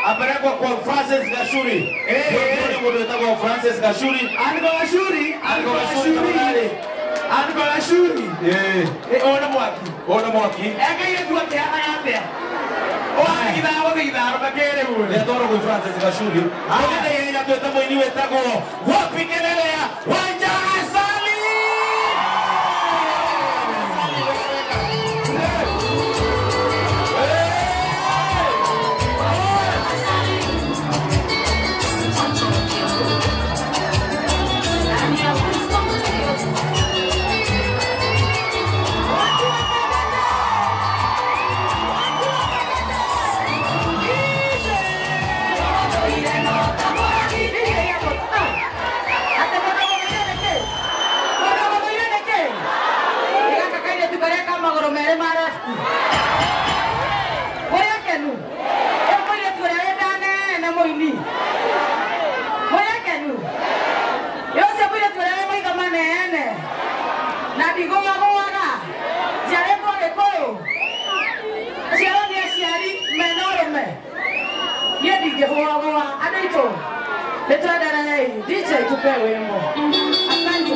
Apelekwa kwa Francis Gashuri. Ndio Francis Gashuri. Aniko Gashuri, Aniko Gashuri. Aniko Gashuri. Eh. Ona mwaki. Ona mwaki. Eka ile tu atia atia. Oa gidaro gidaro bakere huyo. Ndio toro kwa Francis Gashuri. Hata yeye ndio tuta mwini wetako. Wapi kelele ya Wanja Asali. DJ tupe wimbo. Asante.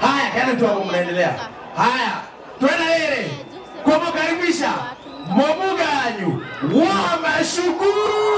Haya, kaeni tu hapo mnaendelea. Haya, twende kumkaribisha Momuganyu wa Mashukuru.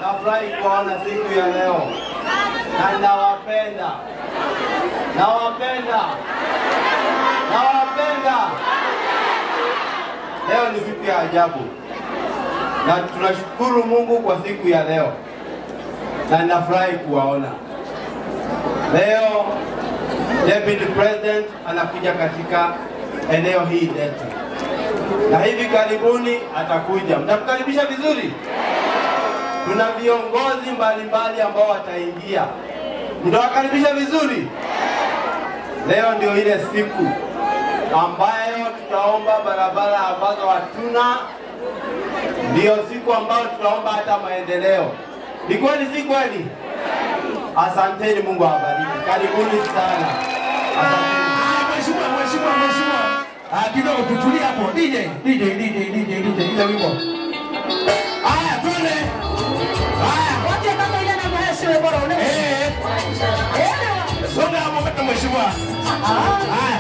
Nafurahi kuona siku ya leo na nawapenda, nawapenda, nawapenda. Leo ni siku ya ajabu na tunashukuru Mungu kwa siku ya leo na nafurahi kuwaona leo. Deputy President anakuja katika eneo hili letu na hivi karibuni atakuja. Mtamkaribisha vizuri? Tuna viongozi mbalimbali ambao wataingia. Mtawakaribisha vizuri? Leo ndio ile siku ambayo tutaomba barabara ambazo hatuna. Ndio siku ambayo tutaomba hata maendeleo. Ni kweli, si kweli? Asanteni, Mungu awabariki. Karibuni sana. Asanteni. Mheshimiwa, mheshimiwa, mheshimiwa. Kidogo tutulie hapo. DJ, DJ, DJ, DJ, DJ, ile wimbo. Haya, twende. Haya, waje kama ile na mheshimiwa bora ule. Eh. Songa hapo mbele mheshimiwa. Haya.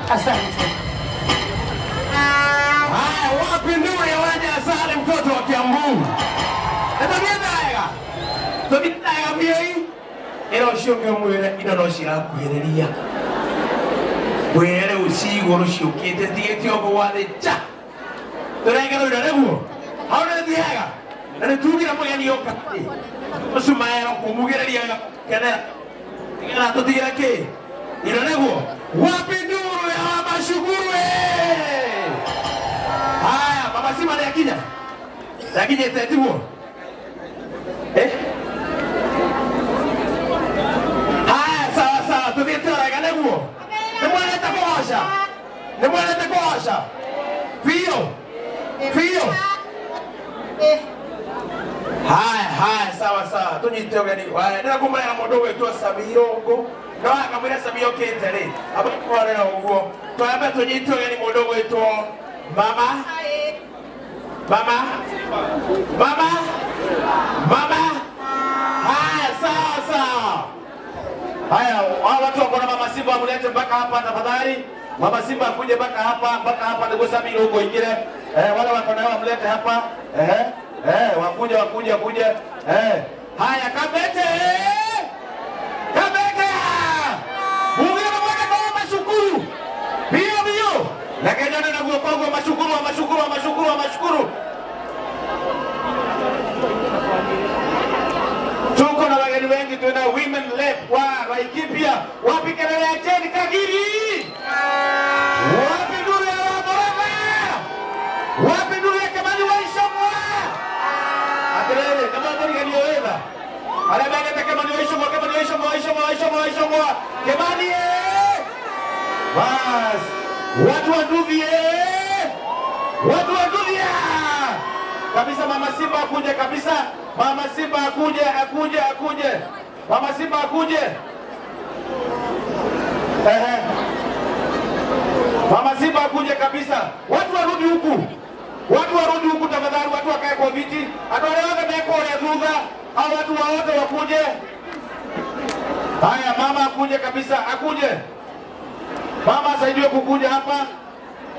Asante. Haya, wapi nuru ya waja asali mtoto wa Kiambu? Ndio. Tobitaga biei ero cio mwire indo no cirakuhĩrĩria wĩre ũcigũ rũciũkĩte tigĩte ũguo gwathĩ nja tũrengerwo indo nĩguo hau nĩ thiaga na nĩ tugire mũgeni ũka ũcumaero kũmugĩrĩria kenera nĩgetha tũtigĩre kĩ indo nĩguo wapi nduru ya mashukuru. Haya, mama Sima nĩakinya nĩakinyĩte tiguo eh. Haya, sawa sawa, tuthiĩte orega nĩguo nĩmwendete kũgoca nĩmwendete kũgoca biũ biũ. Haya haya, sawa sawa, tũnyite ũgeni. Haya, ndĩrakũmũrera mũndũ ũgwĩtwo Sami Irũngũ no akamwĩra Sami okĩte rĩ amũkorera ũguo twambe tũnyite ũgeni mũndũ ũgwĩtwo mama mama mama mama. Haya, sawa sawa. Haya, hao watu wako na Mama Simba wamlete mpaka hapa tafadhali. Mama Simba akuje mpaka hapa ndio Sami Irũngũ ingire. Wale wako nao wamlete hapa. Wakuje wakuje wakuje. Haya, Kabete. Kabete. Mugire mwana kwa mashukuru. Bio bio. Na kenya na guo kwa mashukuru mashukuru mashukuru mashukuru. Tuko na wageni wengi, tuna women lep wa Laikipia. Wapi kelele ya Jane Kagiri? Wapi nuru ya Waborova? Wapi nuru ya Kimani wa Ichung'wa? Atirere, kama ndori gani yoeva. Arĩa mendete Kimani wa Ichung'wa, Kimani wa Ichung'wa, Ichung'wa, Ichung'wa, Ichung'wa. Kimani eh! Bas. Watu wa Nduthi eh! Watu wa Nduthi ah! Kabisa Mama Simba akuje kabisa. Mama Simba akuje, akuje, akuje. Mama Simba akuje. Mama Simba akuje kabisa. Watu warudi huku. Watu warudi huku tafadhali, watu wakae kwa viti. Atolewe meko ya thutha. Hao watu wote wakuje. Haya, mama akuje kabisa, akuje. Mama asaidiwe kukuja hapa.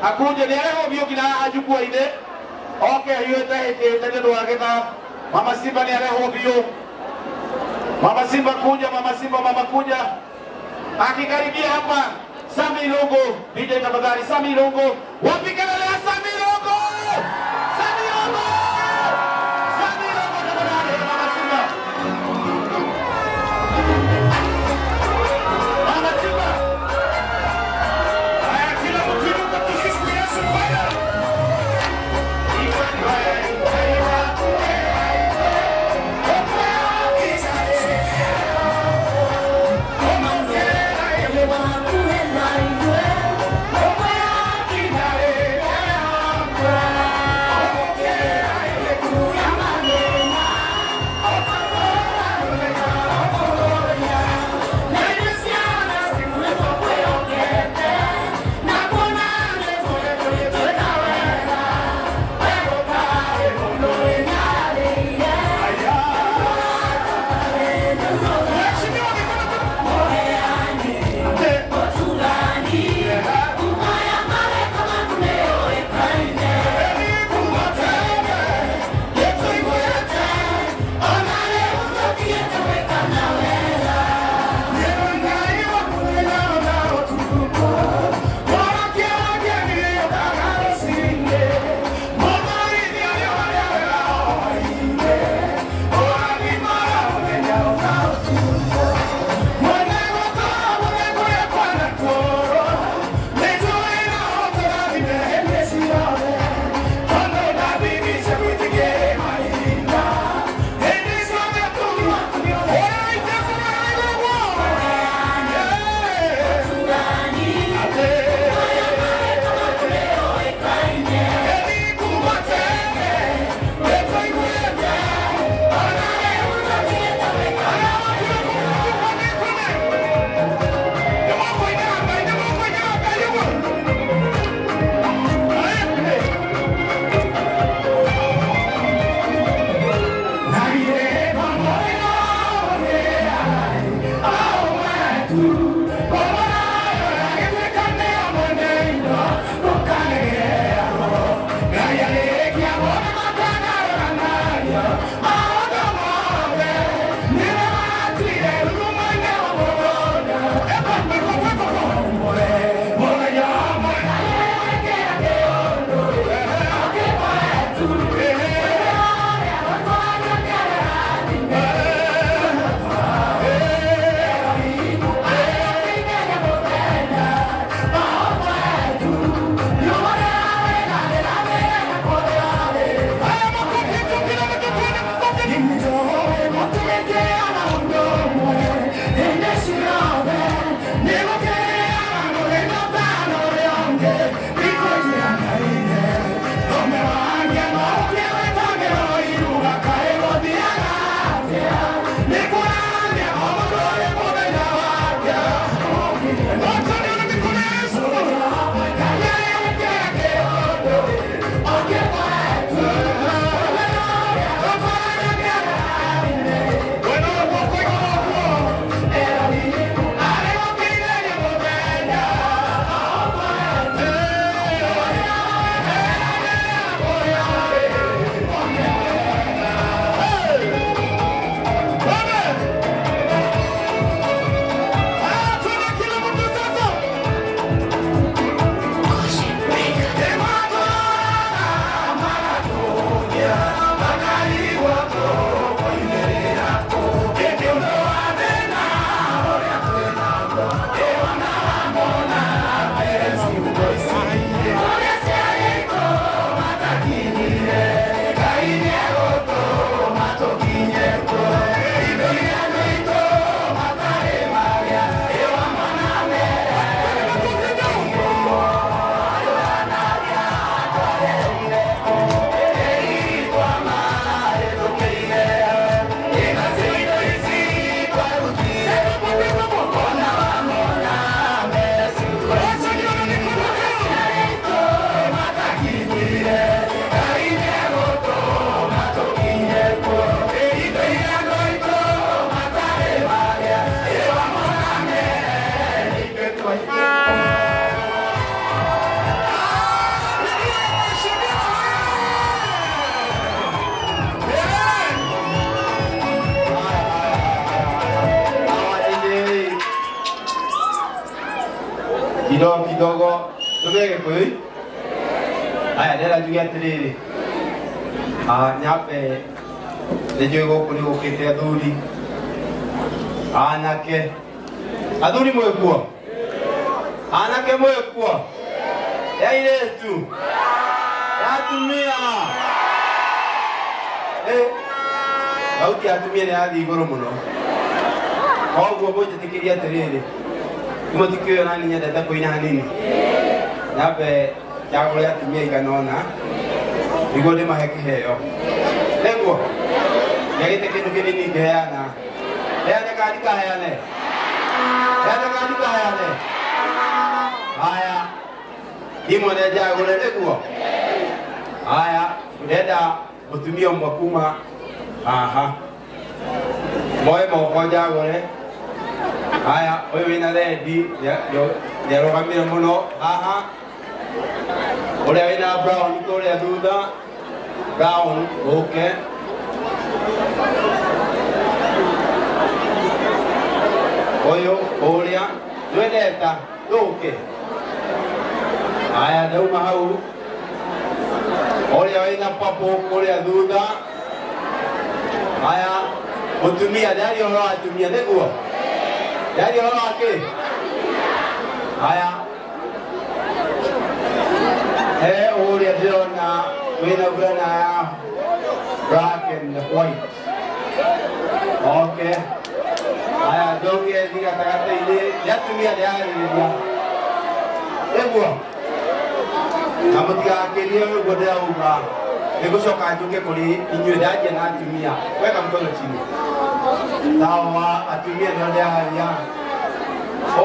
Akuje ni leo bio kina ajukua ile. Okay, hiyo itaende ndo waketa. Mama Simba ni leo bio. Mama Simba kuja, Mama Simba, mama kuja. Akikaribia hapa Sami Irũngũ, DJ tafadhali Sami Irũngũ. Wapi kelele ya Sami Irũngũ? Sami Irũngũ! Sami Irũngũ tafadhali Mama Simba. Mama Simba. Haya, kila mtu inuka tusifu Yesu Bwana. Kidogo kidogo tuge Gikuyu aya ndĩrenda njuge atĩrĩrĩ nyambe nĩnjũĩ gũkũ nĩ gũkĩte athuri anake athuri mwĩkuo anake mwĩkuo airĩtu atumia thauti ya atumia nĩ yathiĩ igũrũ mũno koguo mũnjĩtĩkĩrie atĩrĩrĩ mũtikĩũĩ nani nyendete kũina hanini nyambe njagũre atumia igana ũna nĩguo ndĩmahe kĩheo nĩguo nĩagĩte kĩndũ kĩnini ngĩheana heane kana ndikaheane heane kana ndikaheane haya imwe nĩ njagũre nĩguo haya ndĩrenda mũtumia ũmwe kuma haha moe moko njagũre haya ũyũ wĩna rendi nĩarũgamire mũno haha ũrĩa wĩna brown kũrĩa thutha brown ũke ũyũ ũrĩa twendeta tũke haya ndauma hau ũrĩa wĩna purple kũrĩa thutha haya mũtumia ndaria ũhoro wa atumia nĩguo ndaria ũhoro wa kĩ haya he ũrĩa ndĩrona wĩna burana ya black and white okay haya njoke thiĩ gatagatĩ-inĩ nĩ atumia ndĩrarĩrĩria nĩguo na mũtigakĩrie ũguo ndĩrauga nĩngũcoka njũke kũrĩ inyuĩ ndanjia na atumia weka mkono chini sawa atumia nĩo ndĩraria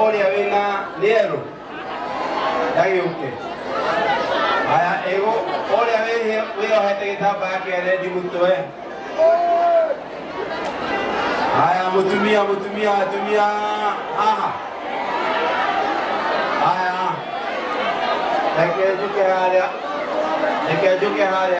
ũrĩa wĩna nĩ erũ ndagĩũke haya ĩgũ ũrĩa wĩyohete gĩtambaya kĩa rendi mũtwe haya mũtumia mũtumia atumia haha haya reke njũke harĩa reke njũke harĩa.